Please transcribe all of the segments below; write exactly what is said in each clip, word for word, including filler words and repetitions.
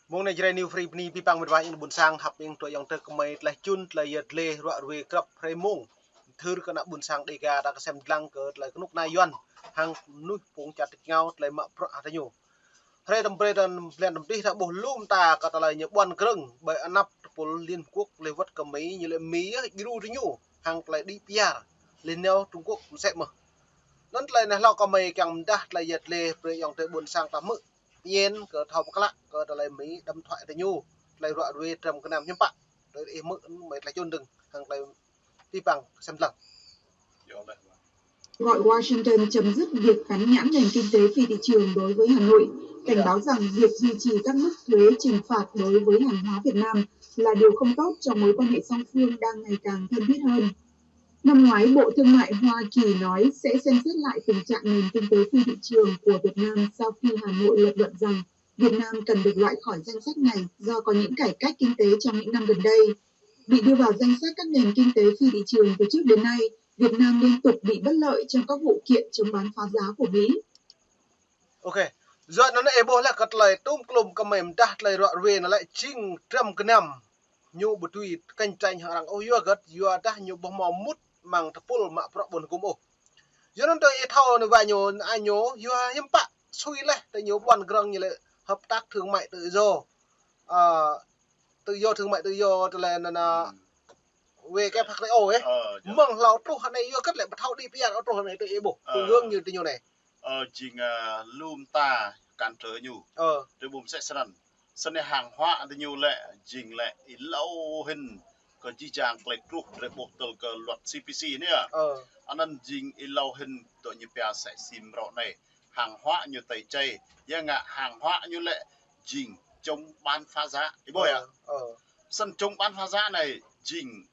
Mông anai Jrai New Free bơni abih bang met wa ayŏng adơi ƀuôn sang, hăp ing tui ayŏng adơi kơmơi tơlơi čun, tơlơi yăl dleh, ruă ruê, krăp, hrơi mông. Thâo kơ ană ƀuôn sang Dega ta kơsem dlăng kơ tơlơi kơnuk kơna Yuan hăng mơnuih phung čar tač rơngiao tơlơi mă bruă hăng gơñu. Hrơi tơm brơi tơm blan tơm dih ta ƀuh lŏm ta kơ tơlơi ñu ƀuăn krơ̆ng ƀơi anăp tơpul Liên Hợp Quốc lĕ wơ̆t kơ Mi, ñu lĕ Mi yơh djru gơñu hăng tơlơi đĭ pơyar lĕ nao Trung Quốc mơsĕ mơ̆n. Anŭn tơlơi anai hlâo kơmơi kiăng pơdah tơlơi yăl dleh brơi ayŏng adơi ƀuôn sang ta hmư̆, ñen kơ thâo pơklă kơ tơlơi Mi đăm thuai gơñu, tơlơi ruă ruê tram gơnam hiư̆m pă. Tơlơi ih hmư̆ mơi tơlơi čun dơ̆ng hăng tơlơi abih bang kơsem dlăng. Gọi Washington chấm dứt việc cắn nhãn nền kinh tế phi thị trường đối với Hà Nội, cảnh báo rằng việc duy trì các mức thuế trừng phạt đối với hàng hóa Việt Nam là điều không tốt cho mối quan hệ song phương đang ngày càng thân thiết hơn. Năm ngoái, Bộ Thương mại Hoa Kỳ nói sẽ xem xét lại tình trạng nền kinh tế phi thị trường của Việt Nam sau khi Hà Nội lập luận rằng Việt Nam cần được loại khỏi danh sách này do có những cải cách kinh tế trong những năm gần đây. Bị đưa vào danh sách các nền kinh tế phi thị trường từ trước đến nay, Việt Nam liên tục bị bất lợi trong các vụ kiện chống bán phá giá của Mỹ. Ok. Yua anŭn ih ƀuh laih kơ tơlơi tŭm klŭm kơmơi pơdah tơlơi ruă ruê anŭn lĕ jing tram gơnam. Ñu ƀu dưi cạnh tranh hăng arăng ôh, yua hơget, yua dah ñu ƀu hmâo mŭt amăng tơpul mă bruă ƀôn hơgŭm ôh. Yua anŭn tơlơi ih thâo anai wa ñu, a ñu, yua hiư̆m pă sui laih tơlơi ñu ƀuăn krơ̆ng ñu lĕ hợp tác thương mại tự do. Ơ, tự do thương mại tự do tơlơi anŭn, anŭn, W K F H T O ih. Ơ, yơh. Mơ̆ng hlâo truh hơnai yua hơget lĕ ƀu thâo đĭ pơyar ôh truh hơnai tơlơi ih ƀuh. Ơ. Phương hướng ñu tơlơi ñu anai. Ơ, jing, ơ, lŏm ta cản trở ñu. Ơ. Tơlơi ƀuh mơsĕ snăn. Snăn anai hàng hóa tơlơi ñu lĕ, jing lĕ, ih hlâo hĭn kơ jih jang tơlơi truh tơlơi ƀuh tơl kơ luật C P C anai. Ơ. Anŭn jing ih hlâo hĭn dŏ ñu pia sĕ sim rŏ anai. Hàng hóa ñu tơi čai. Yua ngă hàng hóa ñu lĕ jing chống bán phá giá. Ih ƀuh yơh. Ơ. Snăn chống bán phá giá anai jing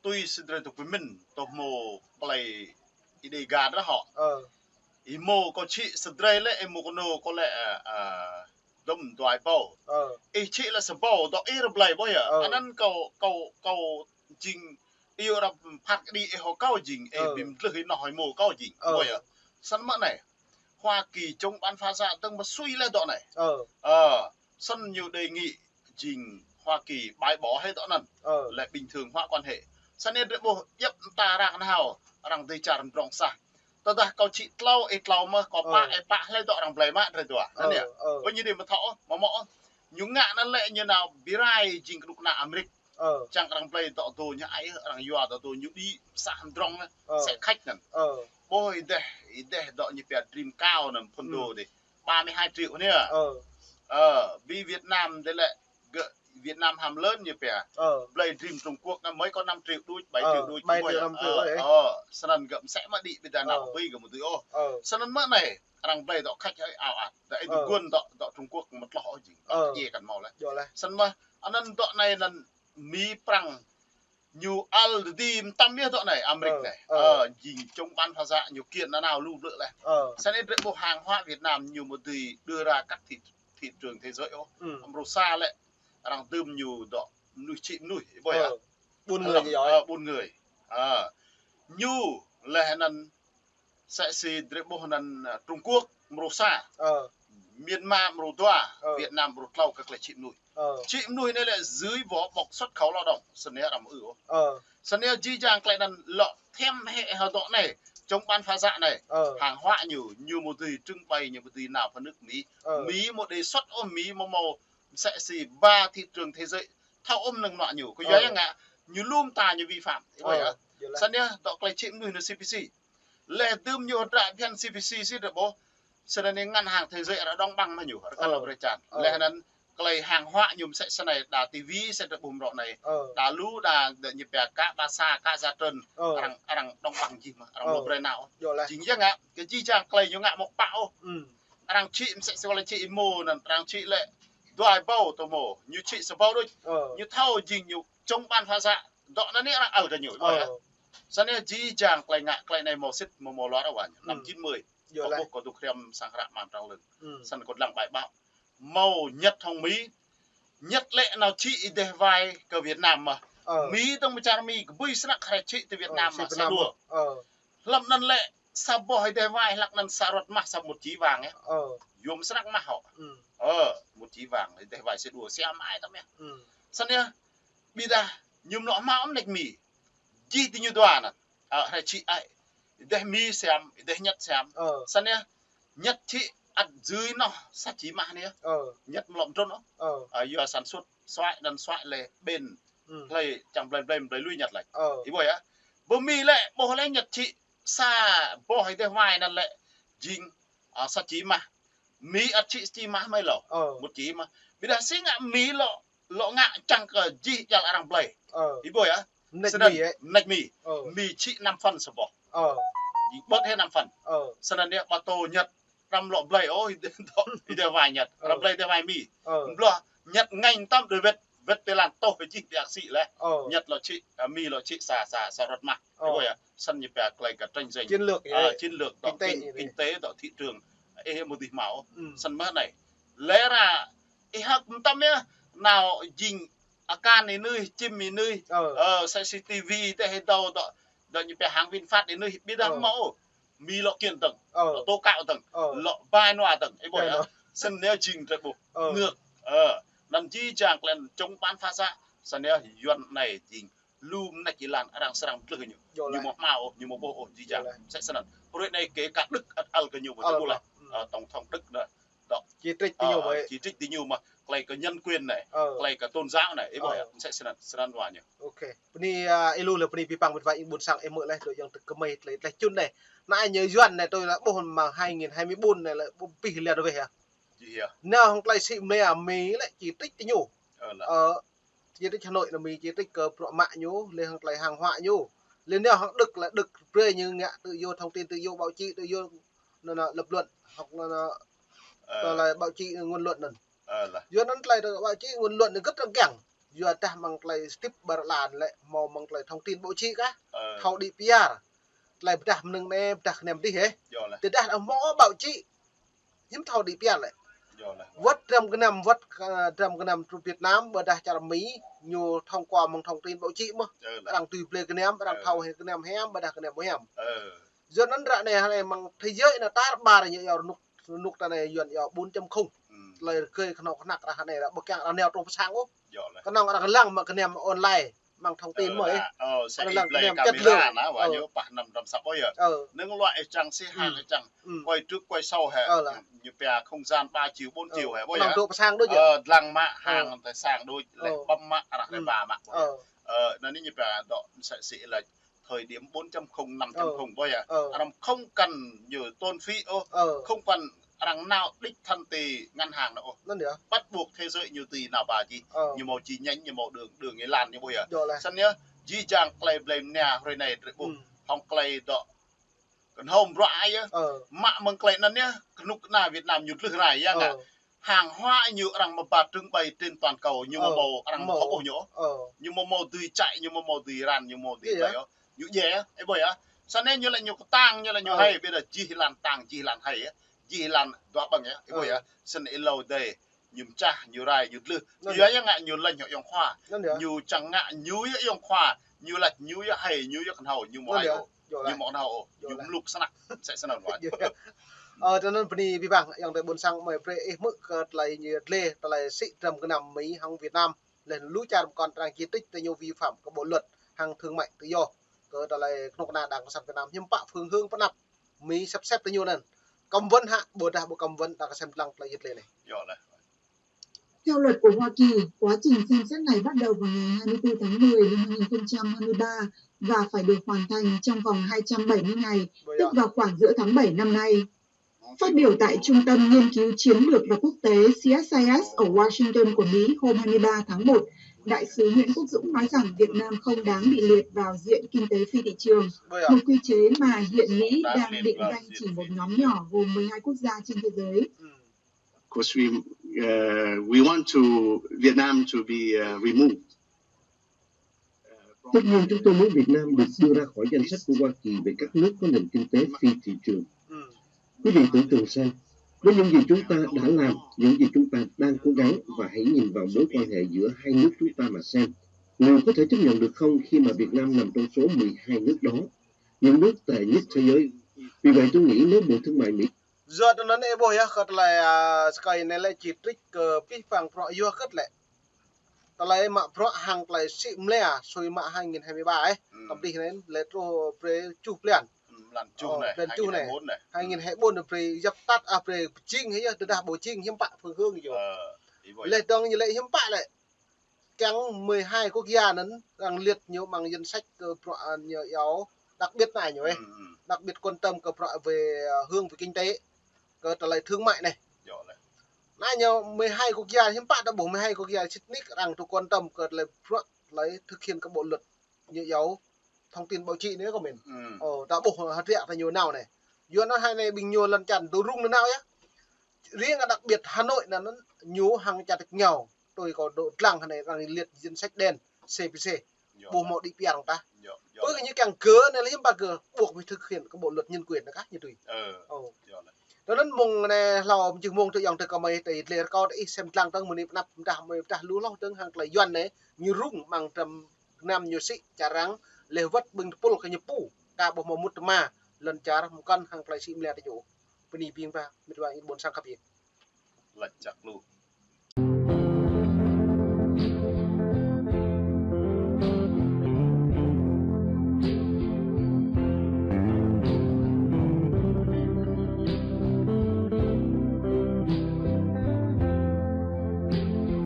tui sĭt drơi tŭ pơmĭn tŭ hmâo plei Ih Dega drah hŏ. Ơ. Ih hmâo kâo čih sĭt drơi lĕ, ih hmâo kơ nô kâo lĕ, ơ, ơ, dŭm dua ƀâo. Ơ. Ih čih lĕ sa ƀâo, dŏ ih rơblai ƀuh yơh. Ơ. Anŭn kâo, kâo, kâo jing, ih yua ră phat kơđi ih hŏ kâo jing, ih ƀĭm dlưh ih noh ih hmâo kâo jing. Ơ. Ƀuh yơh. Snăn mơ̆ anai. Hoa Kỳ chống bán phá giá tơ̆ng mơ̆ sui laih dŏ anai. Ơ. Ơ, snăn ñu đề nghị jing Hoa Kỳ bãi bỏ hĭ dŏ anŭn. Ơ. Lĕ bình thường hóa quan hệ. Snăn anai drơi ƀuh djŏp ta arăng nao, arăng dêh čar mdrŏng sah. Tơdah kâo čih tlâo, ih tlâo mơ̆, kâo pă, ih pă, hlơi dŏ arăng blai mă drơi dua. Ơ, anŭn yơh. Ơ. Ƀơi ñu đĭ mơ̆ thâo, mơ̆ mơ̆, ñu ngă anŭn lĕ ñu nao bi rai jing kơnuk kơna Amrik. Ơ. Čang arăng blai dŏ dô ñu ai, arăng yua dŏ dô ñu đĭ sah mdrŏng, ơ, sĕ khač anŭn. Ơ. Ƀuh ih dêh, ih dêh dŏ ñu pia Dream Cow anŭn phŭn dô dih. Ba mươi hai triệu anai. Ơ. Ơ, bi Việt Nam dih lĕ, gơ̆ Việt Nam hăm lơn ñu pia. Ơ. Blai Dream Trung Quốc anŭn mơi kơ năm triệu đôč, bảy triệu đôč, bảy triệu, năm triệu ôh. Ơ, snăn gơ̆ mơsĕ mă đĭ ƀiă dah nao ƀơi gơ̆ mơ̆ dưi ôh. Ơ. Snăn mơ̆ anai, arăng blai dŏ khač hơi ao ăt. Dah ih dŏ guôn dŏ, dŏ Trung Quốc mơ̆ tloh ôh jing. Ơ. Dŏ khač yê kăn hmâo lĕ. Dŏ lĕ. Snăn mơ̆, anŭn dŏ anai anŭn Mi Prăng ñu ăl đĭ mơtam yơh dŏ anai, Amrik anai. Ơ. Ơ, jing chống bán phá giá, ñu kiện nanao lu blư̆ laih. Ơ. Snăn anai drơi ƀuh hàng hóa Việt Nam ñu mơ̆ dưi đưa ra các thị, thị trường thế giới ôh. Ơ. Amrô sa lĕ, arăng dưm ñu dŏ mơnuih čih mơnuih, ih ƀuh yơh. Ơ. Buôn người. Ơ, buôn người. Ơ. Ñu lĕ anŭn sĕ si drơi ƀuh anŭn, ơ, Trung Quốc, amrô sa. Ơ. Myanmar, amrô dua. Ơ. Việt Nam, amrô tlâo kơ tơlơi čih mơnuih. Ơ. Čih mơnuih anai lĕ dưới vỏ bọc xuất khẩu lao động, snăn anai arăng ư ôh. Ơ. Snăn anai jih jang tơlơi anŭn lŏ thêm hĭ hơdŏ anai, chống bán phá giá anai. Ơ. Hàng hóa ñu, ñu mơ̆ dưi trưng bày, ñu mơ̆ dưi nao pơ nước Mỹ. Ơ. Mỹ mơ̆ đề xuất ôh, Mỹ mơ̆ hmâo sĕ si ba thị trường thế giới thâo ôh mơnơ̆ng mơnuă ñu. Kơ yua ngă, ñu lŏm ta ñu vi phạm. Ih ƀuh yơh. Snăn anai dŏ tơlơi čih mơnuih anŭn C P C. Lĕ dưm ñu hơdră phiăn C P C sĭt drơi ƀuh. Snăn anai ngân hàng thế giới arăng đóng băng mă ñu, arăng kăn lŏ brơi čan. Ơ. Lĕ anŭn tơlơi hàng hóa ñu mơsĕ snei đa ti vi sĭt drơi ƀuh mrô anai. Ơ. Đa lu đa dŏ ñu pia cá Ba Sa, cá Gia Trơn. Ơ. Arăng, arăng đóng băng jih mơ̆, arăng lŏ brơi nao. Dŏ lĕ. Jing yua ngă, kơ jih jang tơlơi ñu ngă mơ̆ pă ôh. Arăng čih mơsĕ si wơ̆t lĕ čih ih hmâo anŭn, arăng čih lĕ dua ƀâo tơ hmâo, ñu čih sa ƀâo đôč. Ơ. Ñu thâo jing ñu chống bán phá giá. Dŏ anai arăng ăl kơ ñu, ih ƀuh yơh. Ơ. Snăn anai jih jang tơlơi ngă, tơlơi anai hmâo sĭt mơ̆ hmâo luar awan. Năm chín mươi. Dŏ lĕ. Kâo ƀuh kâo dŏ hriăm sang hră mơ̆ng trăng lưng. Snăn kâo lăng bai ƀă. Hmâo Nhật hŏng Mi. Nhật lĕ nao čih ih dêh wai kơ Việt Nam mơ̆. Ơ. Mi tơ̆ng mơ̆ čar Mi kơ ƀui snăk hrĕ čih tơ Việt Nam mơ̆ sa đua. Ơ. Hlăm anŭn lĕ Sa boh ih deh wai hlăk anŭn sa rơ̆t mah sa một chỉ vàng yơh. Ơ. Yôm snăk mah hŏ. Ơ, một chỉ vàng ih deh wai sa đua siam ai tăm yơh. Snăn yơh, ƀiădah ñu mlŏ hmâo mơneč Mi. Jih ti ñu dua anŭn. Ơ, hrơi čih ai. Ih deh Mi siam, ih deh Nhật siam. Snăn yơh, Nhật čih ăt dưi noh sa chỉ mah anai yơh. Nhật mlŏ mdrŏn ôh. Ơ, yua sản xuất suai anŭn suai lĕ bên. Hlơi čang blơi blơi blơi lui Nhật lĕ. Ih ƀuh yơh. Ƀu Mi lĕ, ƀuh lĕ Nhật čih sa boh ih deh wai anŭn lĕ jing, ơ, sa chỉ mah. Mi ăt čih sa chỉ mah mơ̆ hlâo. Một chỉ mah. Ƀiădah si ngă Mi lŏ, lŏ ngă čang kơ jih jal arăng blơi. Ih ƀuh yơh. Mơneč Mi. Snăn, mơneč Mi. Mi čih năm phần sa boh. Jing bớt hĕ năm phần. Snăn yơh, ƀu tô Nhật. Arăng lŏ blơi ôh, ih deh wai Nhật. Arăng blơi ih deh wai Mi. Mblŏh Nhật ngêñ tăm đuaĭ wĕt, wĕt tơlan tŏh jih biă sĭ leh. Nhật lŏ čih, ơ, Mi lŏ čih sa, sa, sa rơ̆t mah. Ih ƀuh yơh. Snăn ñu pia tơlơi kơ tranh giành. Chiến lược, ơ, chiến lược, kinh tế, kinh tế, dŏ thị trường. Ih mơ̆ dih hmâo. Snăn mơ̆ anai. Lĕ ra, ih hơ̆k mơtam yơh, nao jing akan ih nui, čim ih nui. Ơ, sa C C T V, teh ih dŏ, dŏ, dŏ ñu pia hãng VinFast ih nui, ƀiădah hmâo. Mi lŏ kiện dơ̆ng, lŏ tố cáo dơ̆ng, lŏ bai nua dơ̆ng, ih ƀuh yơh. Snăn anai jing drơi ƀuh. Ngược. Ơ, anŭn jih jang klĕn chống bán phá giá, snăn yơh Yuan anai jing lu mơneč ih lăng arăng srăng mtlưh ñu. Ñu mơ̆ hmâo ôh, ñu mơ̆ ƀuh ôh, jih jang. Msĕ snăn. Hrơi anai kể cả Đức ăt ăl kơ ñu ƀu tơƀuh leh. Ơ, tổng thống Đức anai. Dŏ. Chỉ trích ti ñu mơ̆. Chỉ trích ti ñu mơ̆. Tơlơi kơ nhân quyền anai. Tơlơi kơ tôn giáo anai. Ih ƀuh yơh. Msĕ snăn, snăn wa ñu. Ôkê. Bơni, ơ, ih lu lĕ bơni abih bang met wa ƀuôn sang ih mơ̆ leh, tui yang tơ kơmơi tơlơi, tơlơi čun anai. Anai ñu Yuan anai tui lĕ ƀuh mơ̆ng hai nghìn hai mươi bốn anai lĕ ƀuh pih liat weh yơh. Jih yơh. Nao hăng tơlơi sĭ mơ̆ Mi lĕ chỉ trích ti ñu. Ơ, chỉ trích Hà Nội anŭn Mi chỉ trích kơ bruă mă ñu, lĕ hăng tơlơi hàng hóa ñu. Lĕ nao hăng Đức lĕ Đức brơi ñu ngă tự do thông tin, tự do báo chí, tự do anŭn, anŭn, lập luận, hoặc anŭn, anŭn, tơlơi báo chí ngôn luận anŭn. Yua anŭn tơlơi báo chí ngôn luận anŭn gĭt răng kiăng. Yua dah mơ̆ng tơlơi sĭt ƀar lan lĕ hmâo mơ̆ng tơlơi thông tin báo chí kah. Thâo đĭ piar. Tơlơi pơdah mơnơ̆ng anai, pơdah kơnem dih hĕ. Tơdah hmâo báo chí hiư̆m thâo đĭ piar lĕ. Wơ̆t dram gơnam, wơ̆t, ơ, dram gơnam truh Việt Nam, ƀôdah čar Mi, ñu thông qua mơ̆ng thông tin báo chí mơ̆. Arăng tui blơi kơnem, arăng thâo hĕ kơnem hiam, ƀôdah kơnem ƀu hiam. Yua anŭn ră anai, anai mơ̆ng thế giới anai tar ƀar ñu yua rơnŭk, rơnŭk ta anai Yuan yua bốn chấm không. Tơlơi rơgơi kơnơ̆ng kơnăk arăng anai arăng ƀu kiăng arăng nao truh pơ sang ôh. Kơnơ̆ng arăng lăng mă kơnem online. Mơ̆ng thông tin mơ̆ ih. Ơ, sa ih blơi camera anŭn, wa ñu pah năm trăm săp ƀuh yơh. Nơ̆ng luă ih čang si hăng ih čang. Quay trước, quay sau hĕ. Ñu pia không gian ba chiều, bốn chiều hĕ, ƀuh yơh. Dlăng mă hăng tơ sang đôč, lĕ băm mă, arăng lĕ ba mă. Ơ, anŭn ñu pia dŏ msĕ si lĕ thời điểm bốn chấm không, năm chấm không ƀuh yơh. Arăng không cần ñu tốn phí ôh. Không cần arăng nao đích thân ti ngân hàng anŭn ôh. Bắt buộc thế giới ñu ti nao ba jih. Ñu hmâo chi nhánh, ñu hmâo đường, đường ih lăng ñu ƀuh yơh. Snăn yơh, jih jang tơlơi blơi mơnia hrơi anai drơi ƀuh. Hăng tơlơi dŏ kơnhôm bruă ai yơh. Mă mơ̆ng tơlơi anŭn yơh, kơnuk kơna Việt Nam ñu tlưh rai yơh ngă. Hàng hóa ñu arăng mơ̆ ba trưng bày trên toàn cầu, ñu mơ̆ hmâo arăng mơ̆ thâo ôh ñu. Ñu mơ̆ hmâo dưi čai, ñu mơ̆ hmâo dưi răn, ñu mơ̆ hmâo dưi blơi ôh. Ñu djai, ih ƀuh yơh. Snăn ñu lĕ ñu kơtang, ñu lĕ ñu hai, ƀiădah jih lăng tang, jih lăng hai yơh. Jih lăng dua ƀơ̆ng yơh, ih ƀuh yơh. Snăn ih hlâo dêh, ñu mčah, ñu rai, ñu tlưh. Yua yơh ngă ñu lĕ ñu ayŏng khua. Ñu čang ngă ñu yơh ayŏng khua. Ñu lĕ ñu yơh hai, ñu yơh kơnhâo, ñu mơ̆ hai ôh. Ñu mơ̆ kơnhâo ôh. Ñu mluk snăk, msĕ snăn wa. Ơ, tơ anŭn bơni abih bang, yang tơ ƀôn sang mơi brơi ih hmư̆ kơ tơlơi ñu tlĕ, tơlơi sĭ dram gơnam Mi hăng Việt Nam. Lĕ lu čar pơkŏn arăng chỉ trích tơ ñu vi phạm kơ bộ luật hăng thương mại tự do. Kơ tơlơi kơnuk kơna Đảng Cộng sản Việt Nam hiư̆m pă phương hướng pơanăp Mi sắp xếp tơ ñu anŭn. Cấm vận hă, ƀôdah ƀu cấm vận, ta kơsem lăng tơlơi yit lĕ anai. Theo luật của Hoa Kỳ, quá trình xem xét này bắt đầu vào ngày hai mươi tư tháng mười năm hai nghìn không trăm hai mươi ba và phải được hoàn thành trong vòng hai trăm bảy mươi ngày, tức vào khoảng giữa tháng bảy năm nay. Phát biểu tại Trung tâm Nghiên cứu Chiến lược và Quốc tế C S I S ở Washington của Mỹ hôm hai mươi ba tháng một, Đại sứ Nguyễn Quốc Dũng nói rằng Việt Nam không đáng bị liệt vào diện kinh tế phi thị trường, một quy chế mà hiện Mỹ đang định danh chỉ một nhóm nhỏ gồm mười hai quốc gia trên thế giới. Of course, we, uh, we want to Vietnam to be, uh, removed. Tất nhiên, chúng tôi muốn Việt Nam được đưa ra khỏi danh sách của Hoa Kỳ về các nước có nền kinh tế phi thị trường. Quý vị tưởng tượng xem, với những gì chúng ta đã làm, những gì chúng ta đang cố gắng, và hãy nhìn vào mối quan hệ giữa hai nước chúng ta mà xem, liệu có thể chấp nhận được không khi mà Việt Nam nằm trong số mười hai nước đó, những nước tệ nhất thế giới? Vì vậy tôi nghĩ nếu Bộ Thương mại Mỹ Yua anŭn ih ƀuh yơh kơ tơlơi, a, sơkai anai lĕ či trích kơ pih pang bruă yua hơget lĕ. Tơlơi mă bruă hăng tơlơi sĭ mlĕ sui mă hai nghìn hai mươi ba ih. Hmm. Tơm dih anai lĕ truh brơi tơjuh blan. Hmm, blan tơjuh anai, blan tơjuh anai. Hai nghìn hai mươi bốn anai. Hai nghìn hai mươi bốn anai brơi djăp tăt, a, brơi pơjing hĭ yơh, tơdah ƀu jing hiư̆m pă phương hướng yơh. Ơ, ih ƀuh yơh. Lĕ dong ñu lĕ hiư̆m pă lĕ. Kiăng mười hai quốc gia anŭn arăng liệt ñu amăng danh sách kơ bruă, a, ñu iâu đặc biệt anai ñu ih. Hmm, hmm. Đặc biệt quan tâm kơ bruă về, a, hướng về kinh tế, kơ tơlơi thương mại anai. Yơh lĕ. Anai ñu mười hai quốc gia, hiư̆m pă ta ƀuh mười hai quốc gia sĭt nik arăng tŭ quan tâm kơ tơlơi bruă, tơlơi thực hiện kơ bộ luật ñu iâu thông tin báo chí anai kơ mĭn. Hmm. Ơ, ta ƀuh hơdră ta ñu nao anai. Yua anŭn hai anai ƀing ñu lŏn čar tŭ rŭng nao yơh. Riêng đặc biệt Hà Nội anŭn ñu hăng čar tơ̆k ngao. Tui kâo dŏ dlăng hơnai arăng liệt danh sách đen, C P C. Yơh. Ƀu hmâo đĭ piar tah. Yơh, yơh. Tui ñu kiăng gơ anai lĕ hiư̆m pă gơ buộc phải thực hiện kơ bộ luật nhân quyền anai kah ñu tui. Ơ. Ơ. Yơh lĕ. Tui anŭn mơ̆ng anai hlâo mơčih mơ̆ng tui yŏng tui kơ mơi tui dleh rơkâo tui ih sem dlăng tơ̆ng mơ̆ng anai pơnăp mdah mơi pơdah lu hloh tơ̆ng hăng tơlơi Yuan anai ñu rŭng amăng trăm năm ñu sĭ čar arăng leh wơ̆t ƀing tơpul kơ ñu pô. Ka ƀu hmâo mŭt tơma lŏn čar mơkăn hăng tơlơi sĭ mlĕ tơ ñu. Bơni ƀing ba, mĭt wa ih ƀôn sang khăp ih. Lač čăk lu.